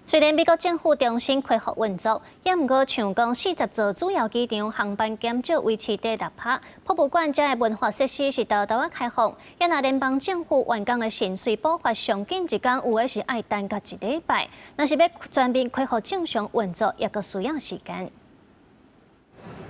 雖然美國政府重新恢復運作，也毋過像講40座主要機場航班減少維持佇6%，博物館遮的文化設施是沓沓仔開放。也若聯邦政府員工的薪水補發上緊一工有的是愛等到一禮拜，若是欲全面恢復正常運作，猶閣需要時間。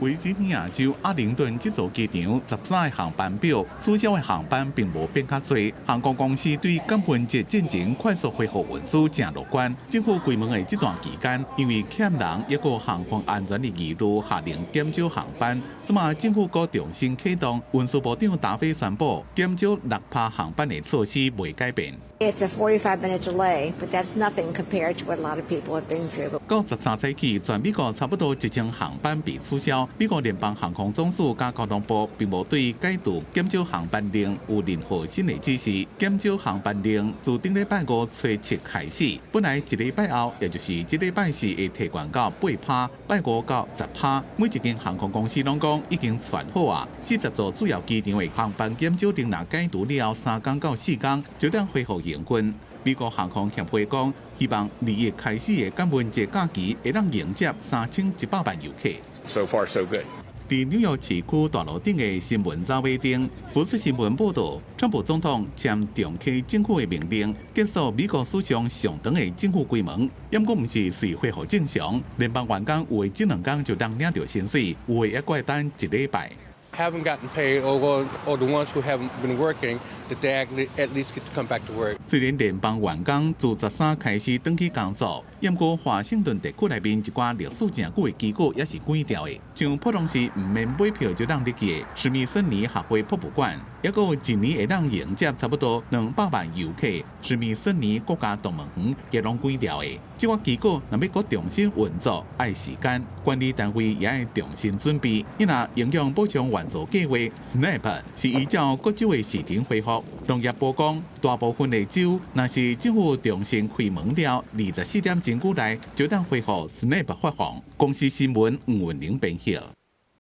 維吉尼亞州阿靈頓這座機場13个航班表取消的航班並無變較濟。航空公司對感恩節進前快速恢復運輸誠樂觀。政府關門的這段期間，因為欠人抑閣航空安全的疑慮，下令減少航班。這馬政府閣重新啟動，運輸部長達飛宣布減少6%航班的措施袂改變。 It's a 45-minute delay, but that's nothing compared to what a lot of people have been through. 到13早起，全美國差不多1000航班被取消。美國聯邦航空總署佮交通部並無對解除減少航班令有任何新的指示。減少航班令自頂禮拜五初七開始，本來一禮拜後，也就是這禮拜四會提懸到8%，拜五到10%。每一間航空公司攏講已經傳好啊。40座主要機場的航班減少令若解除了後，3工到4工就當恢復營運。美國航空協會講，希望2月開始的感恩節假期會當迎接3100萬遊客。 So far, so good. 佇紐約市區大樓頂的新聞走馬燈，福斯新聞報導，川普總統簽重啟政府的命令，結束美國史上上長的政府關門。毋過毋是隨恢復正常，聯邦員工有的這兩工就當領著薪水，有的猶閣愛等一禮拜。 Haven't gotten paid or the ones who haven't been working, that they at least get to come back to work. 雖然聯邦員工自13開始轉去工作，毋過華盛頓地區內面一寡歷史誠久的機構也是關掉的，像普通時毋免買票就當入去的史密森尼學會博物館，猶閣有一年會當迎接差不多200萬遊客，史密森尼國家動物園也攏關掉的。這寡機構若欲閣重新運作，愛時間，管理單位也愛重新準備。伊若營養補充援助計劃 SNAP 是依照各州的時程恢復。農業部講，大部分的州若是政府重新開門了，24點鐘內就當恢復 SNAP 發放。公視新聞吳文玲編譯。